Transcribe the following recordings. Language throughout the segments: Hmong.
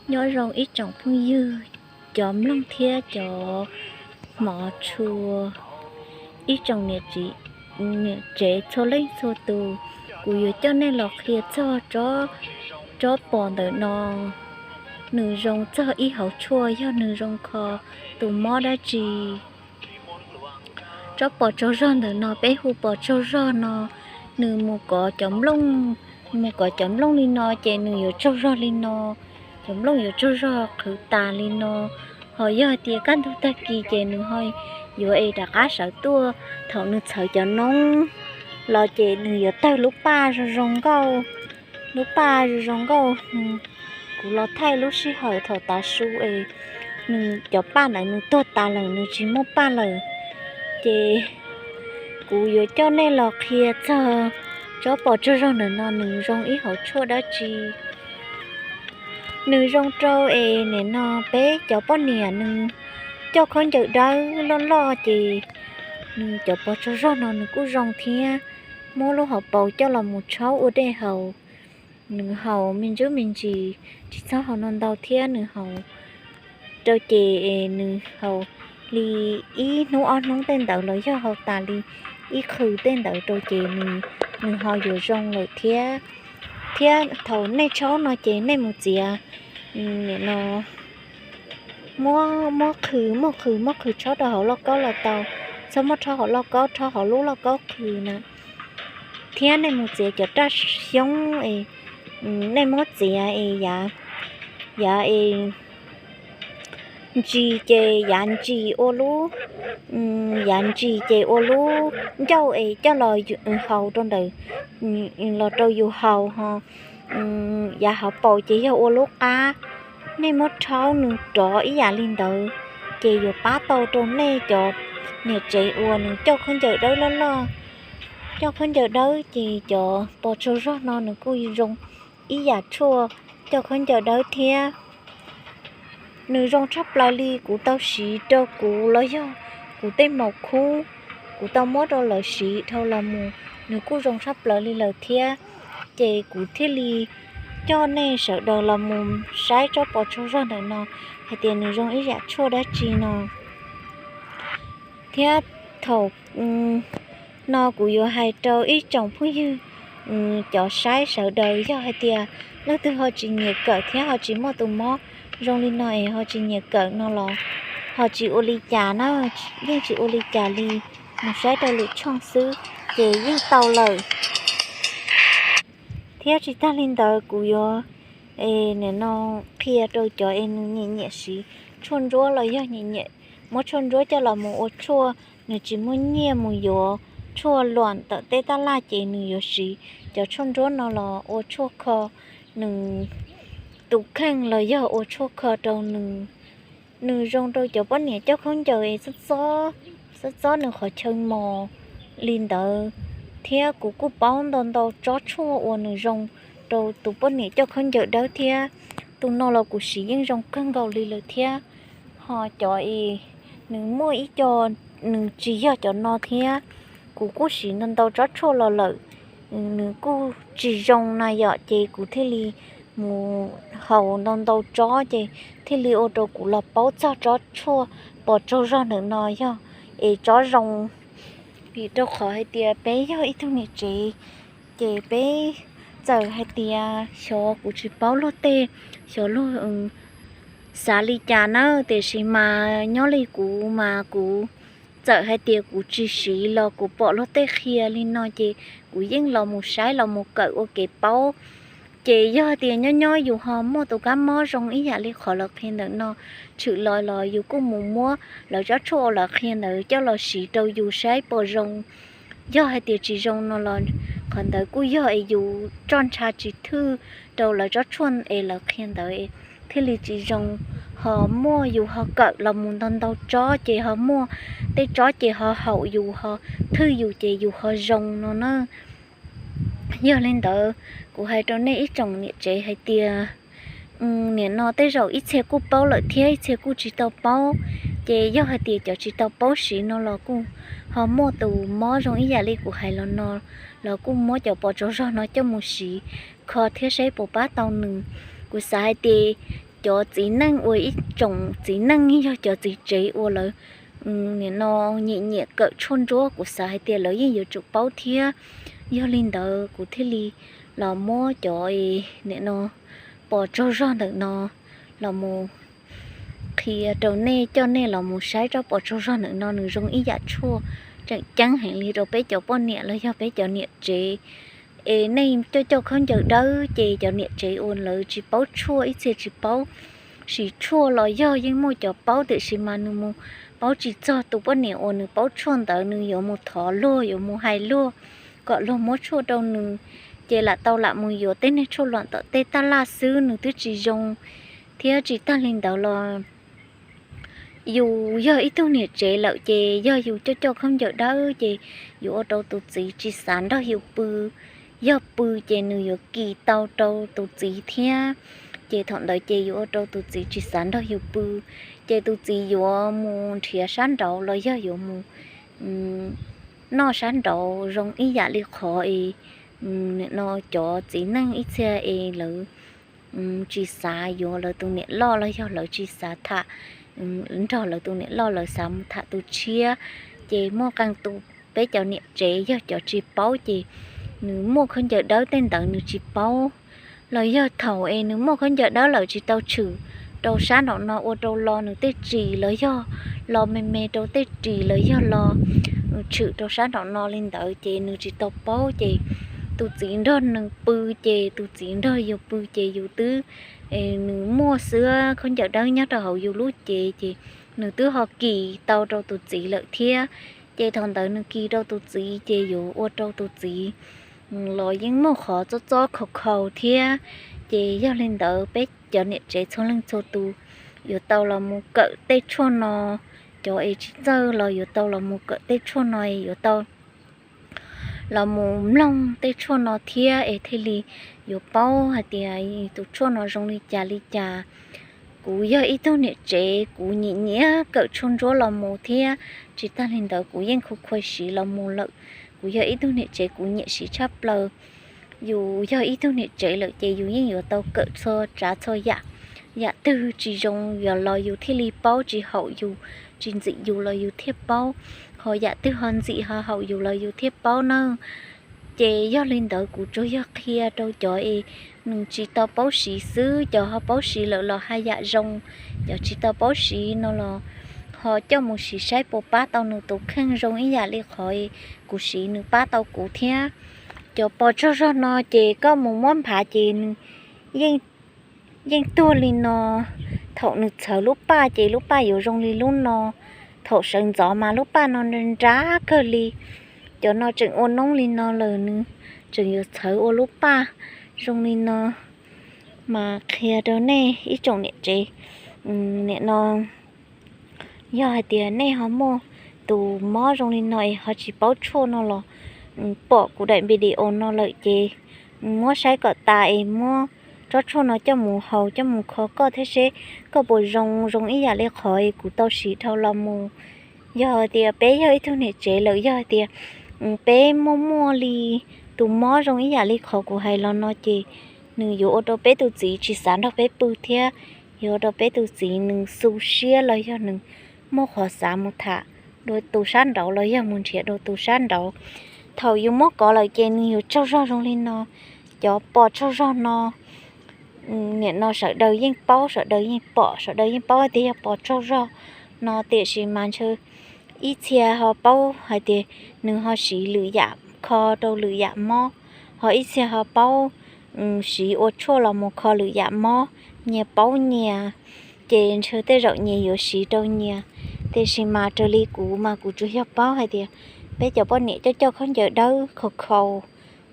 Nyob zoo ib tsoom phooj ywg, cov mloog thiab cov hmov tshua, ib tsoom niam tsev txhua leej txhua tus. Kuv yuav coj nej los qhia txog tsob pos ntawm no. Nws zoo txog ib hauv tshuaj, yog nws zoo kho tus mob dab tsi. Tsob pos tsaug zog ntawm no peb hu pos tsaug zog no, nws mus kov cov nplooj, mus kov cov nplooj li no ces nws yuav tsaug zog li no, cov nplooj yuav tsaug zog qhwv tas li no. Ho yog hais tias kaj ntug tag kis ces nws ho yuav es rov qab sawv tuaj, thaum nws txhawv cov noob los ces nws yuav tawg lub paj zoo zoo nkauj, lub paj zoo zoo nkauj. Kuv los thaij lub sij hawm thaum tav su es nws cov paj ntawd nws tuag tas lawm, nws tsis muaj paj lawm. Ces kuv yuav coj nej los qhia txog tsob pos tsaug zog ntawm no nws zoo ib hauv tshuaj dab tsi. Nws zoo rau es nim no peb cov poj niam nws coj khaub ncaws dawb loj loj ces nws cov pos tsaug zog no nws kuj zoo thiab. Muab lub hauv paus coj los mus tshaub ua dej haus, nws haus me ntsuj me ntsis, tsis txhob haus no ntau thiab nws haus rau ces nws haus li ib hnub ob hnub tej ntawd los yog haus tas li ib qhwv tej ntawd rau ces nws ho yuav zoo lawm thiab. Thiab thaum nej tshaub no ces nej mus txiav, nim no muab, muab qhwv, muab qhwv, muab qhwv tshaub rau hauv lauj kaub los tau, txhob muab rhaub hauv lauj kaub, rhaub hauv lub lauj kaub qhwv na. Thiab nej mus txiav cov raj xyoob es nej muab txiav es yav, yav es ntsis ces yav ntsis ua lub, yav ntsis ces ua lub ncauj es coj los haus rau ntawm, los rau yus haus ho yav hauv paus ces yog ua lub qab. Nej muab rhaub nws rov ib yam li ntawd ces yuav pab tau rau nej cov niam tsev uas nws coj khaub ncaws dawb loj loj, coj khaub ncaws dawb ces cov pos tsaug zog no nws kuj zoo ib yam tshuaj coj khaub ncaws dawb thiab. Nws zoo tshaj plaws li, kuv tau siv rau kuv los yog kuv tej maum khub, kuv tau muab rau lawv siv dhau los mus, nws kuj zoo tshaj plaws li lawm thiab. Ces kuv thiaj li coj nej sawv daws los mus saib tsob pos tsaug zog ntawm no hais tias nws zoo ib yam tshuaj dab tsi no. Thiab thaum no kuv yuav hais rau ib tsoom phooj ywg cov saib sawv daws, yog hais tias leej twg ho tsis nyiam kawm thiab ho tsis muaj tus mob zoo li no es ho tsis nyiam kawm no los ho tsis ua li cas na, yeej tsis ua li cas li, mus saib rau lwm tshooj xwb ces yeej tau lawm. Thiab tsis tag li ntawd kuv yuav nim no qhia rau cov es nws nyiam nyiam siv tshuaj ntsuab los yog nyiam nyiam muab tshuaj ntsuab coj los mus ua tshuaj, nws tsis muaj nyiaj mus yuav tshuaj luam ntawm tej taj laj ces nws yuav siv cov tshuaj ntsuab no los ua tshuaj kho nws tus kheej los yog ua tshuaj kho rau nws. Nws zoo rau cov poj niam coj khaub ncaws es txob txob nws qhov chaw mos li ntawd. Thiab kuv kuj paub ntau ntau tsob tshuaj uas nws zoo rau tus poj niam coj khaub ncaws dawb thiab. Tus no los kuv siv yeej zoo kawg nkaus li lawm thiab. Ho cov es nws muaj ib co nws tsis yog cov no thiab, kuv kuj siv ntau ntau tsob tshuaj los lawm, nws kuj tsis zoo na yom, ces kuv thiaj li mus haus ntau ntau tsob ces thiaj li ua rau kuv los paub txog tsob tshuaj pos tsaug zog ntawm no yog es tsob zoo. Vim rau qhov hais tias peb yog ib tug niam tsev, ces peb txawm hais tias xyov kuv tsis paub luag tej, xyov luag xav li cas na, tiam sis mas nyob li kuv mas kuv txawm hais tias kuv tsis siv los kuv pom luag tej qhia li no ces kuv yeej los mus saib los mus kawm ua kev paub. Ces yog tias nyob nyob yus ho muaj tus kab mob zoo ib yam li qhov lawv qhia ntawm no tshwm los los yus kuj mus muab lawv tsob tshuaj uas lawv qhia ntawd coj los siv rau yus saib puas zoo. Yog hais tias tsis zoo no los qhov ntawd kuj yog es yus tso ntsha tsis thwj rau lawv tsob tshuaj es lawv qhia ntawd thiaj li tsis zoo. Ho muaj yus ho kawm los mus ntau ntau tsob ces ho muaj tej tsob ces ho haum yus ho thwj yus ces yus ho zoo no na. Yog li ntawd, kuv hais rau nej ib tsoom niam tsev hais tias, nim no tej zaum ib txhia kuj paub lawm thiab ib txhia kuj tsis tau paub. Ces yog hais tias cov tsis tau paub siv no los kuj ho muaj tus mob zoo ib yam li kuv hais los no, los kuj muab cov pos tsaug zog no coj mus siv kho thiab saib puas pab tau nws. Kuv xav hais tias cov txiv neej uas ib tsoom txiv neej yog cov txiv tsev uas lawv nim no nyiam nyiam kawm tshuaj ntsuab, kuv xav hais tias lawv yeej yuav tsum paub thiab. Yog li ntawd kuv thiaj li los muab cov nim no pos tsaug zog ntawm no los mus qhia rau nej, coj nej los mus saib tsob pos tsaug zog ntawm no nws zoo ib yam tshuaj tseem ceeb heev li rau peb cov poj niam los yog peb cov niam tsev. Es nej coj coj khaub ncaws dawb ces cov niam tsev uas lawv tsis paub tshuaj ib txhia tsis paub siv tshuaj los yog yeej muaj cov paub tiam sis mas nws mus paub tsis txog tus poj niam uas nws paub tshuaj ntawd, nws yuav mus thov luag, yuav mus hais luag kom luag muab tshuaj rau nws. Ces lam tau lam mus yuav tej niag tshuaj luam tom tej taj laj xwb, nws twb tsis zoo. Thiab tsis tag li ntawd los yus yog ib tug niam tsev lawm ces yog yus coj coj khaub ncaws dawb ces yuav ua rau tus txiv tsis xav nrog yus pw. Yog pw ces nws yuav kis tau rau tus txiv thiab, ces thaum ntawd ces yuav ua rau tus txiv tsis xav nrog yus pw. Ces tus txiv yuav mus nrhiav sab nraud los yog yuav mus noj sab nraud zoo ib yam li qhov es nim no cov txiv neej ib txhia es lawv tsis xav yuav lawv tus niam loj los yog lawv tsis xav tham nrog lawv tus niam loj, lawv xav mus tham tus tshiab. Ces muaj qee tus peb cov niam tsev yog cov tsis paub ces nws muaj khaub ncaws dawb tej ntawd nws tsis paub, los yog thaum es nws muaj khaub ncaws dawb lawm tsis tau tshwm rau sab nraum no ua rau lo nws tej ris los yog lo me me rau tej ris los yog lo tshwm rau sab nraum no li ntawd ces nws tsis tau paub ces tus txiv nrog nws pw ces tus txiv nrog yus pw ces yus twb, nws muaj xwb khaub ncaws dawb nyob rau hauv yus lub cev ces nws twb ho kis tau rau tus txiv lawm thiab. Ces thaum ntawd nws kis rau tus txiv ces yuav ua rau tus txiv los yeej muaj qhov txob txob khaus khaus thiab. Ces yog li ntawd peb cov niam tsev txhua leej txhua tus yuav tau los mus kawm tej tshuaj no, cov es tsis txawj los yuav tau los mus kawm tej tshuaj no, yuav tau los mus mloog tej tshuaj no thiab es thiaj li yuav paub hais tias tus tshuaj no zoo li cas li cas. Kuv yog ib tug niam tsev, kuv nyiam nyiam kawm tshuaj ntsuab los mus thiab. Tsis tag li ntawd kuv yeej khuv khuav siv los mus lawm. Kuv yog ib tug niam tsev kuv nyiam siv tshaj plaws. Yus yog ib tug niam tsev lawm ces yus yeej yuav tau kawm txhua tsav txhua yam. Yam twg tsis zoo los yus thiaj li paub, tsis haum yus, tsis ntxim yus los yus thiaj paub, ho yam twg ho ntxim ho haum yus los yus thiaj paub na. Ces yog li ntawd kuv tsuas yog qhia rau cov es nws tsis tau paub siv xwb, cov ho paub siv lawm los haj yam zoo. Cov tsis tau paub siv no los ho coj mus siv saib puas pab tau nws tus kheej zoo ib yam li qhov kuv siv nws pab tau kuv thiab. Cov pos tsaug zog no ces koj mus muab nphav ces nws yeej tuag li no. Thaum nws txhawv lub paj ces lub paj yuav zoo li lub no. Thaum sawv ntxov mas lub paj no nrab kawg li. Cov no tseem ua noob li no lawm nws tseem yuav txhawv ua lub paj zoo li no. Mas qhia rau nej ib tsoom niam tsev, nim no yog hais tias nej ho muaj tus mob zoo li no es ho tsis paub tshuaj no los pom kuv daim video no lawm ces muab saib kom tas es muab tsob tshuaj no coj mus haus coj mus kho koj thiab seb koj puas zoo zoo ib yam li qhov kuv tau siv dhau los mus. Yog hais tias peb yog ib tug niam tsev lawm, yog hais tias peb muaj muaj li tus mob zoo ib yam li qhov kuv hais los no ces nws yuav ua rau peb tus txiv tsis xav nrog peb pw thiab, yuav ua rau peb tus txiv nws xu siab los yog nws muaj qhov xav mus tham dua tus sab nraud los yog mus nrhiav dua tus sab nraud. Thaum yus muab kov lawm ces nws yuav tsaug zog zoo li no. Cov pos tsaug zog no nim no sawv daws yeej paub, sawv daws yeej pom, sawv daws yeej paub tias yog pos tsaug zog no, tiam sis mas ntshe ib txhia ho paub hais tias nws ho siv lwm yam kho rau lwm yam mob, ho ib txhia ho paub siv ua tshuaj los mus kho lwm yam mob, nyias paub nyias, ces ntshe tej zaum nyias yuav siv rau nyias. Tiam sis mas raws li kuv mas kuv tsuas yog paub hais tias peb cov poj niam coj coj khaub ncaws dawb khaus khaus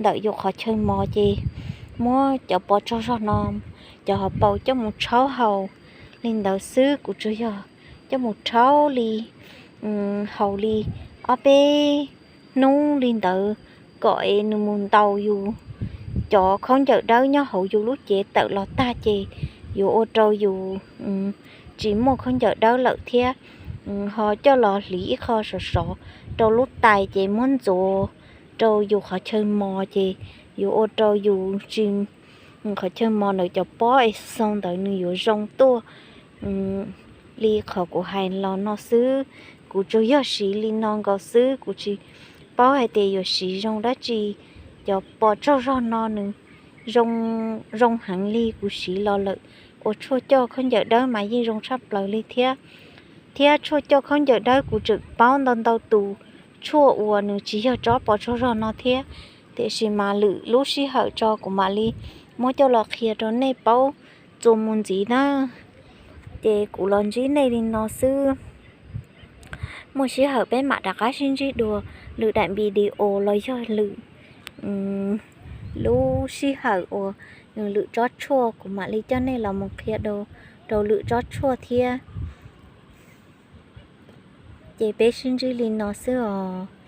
ntawm yus qhov chaw mos ces muab cov pos tsaug zog no, cov hauv paus coj mus rhaub haus li ntawd xwb. Kuv tsuas yog coj mus rhaub li haus li ob peb hnub li ntawd kom es nws mus ntaus yus cov khaub ncaws dawb nyob hauv yus lub cev tawm los tag ces yuav ua rau yus tsis muaj khaub ncaws dawb lawm thiab. Ho coj los hliv ib qho sov sov rau lub tais ces muab ntxuav rau yus qhov chaw mos ces yuav ua rau yus tsis qhov chaw mos ntawm cov pob es xoo ntawd nws yuav zoo tuaj li qhov kuv hais los no xwb. Kuv tsuas yog siv li no nkaus xwb, kuv tsis paub hais tias yuav siv zoo dab tsi. Cov pos tsaug zog no nws zoo heev li, kuv siv los lawm ua tshuaj coj khaub ncaws dawb mas yeej zoo tshaj plaws li thiab. Thiab tshuaj coj khaub ncaws dawb kuv tseem paub ntau ntau tus tshuaj uas nws tsis yog tsob pos tsaug zog no thiab. Tiam sis mas lwm lub sij hawm tso kuv mam li muab coj los qhia rau nej paub txuas mus ntxiv na. Ces kuv los ntsib nej li no xwb. Muaj sij hawm peb mam rov qab sib ntsib dua lwm daim video los yog lwm lub sij hawm uas nws lwm tsob tshuaj kuv mam li coj nej los mus qhia rau lwm tsob tshuaj thiab. Ces peb sib ntsib li no xwb os.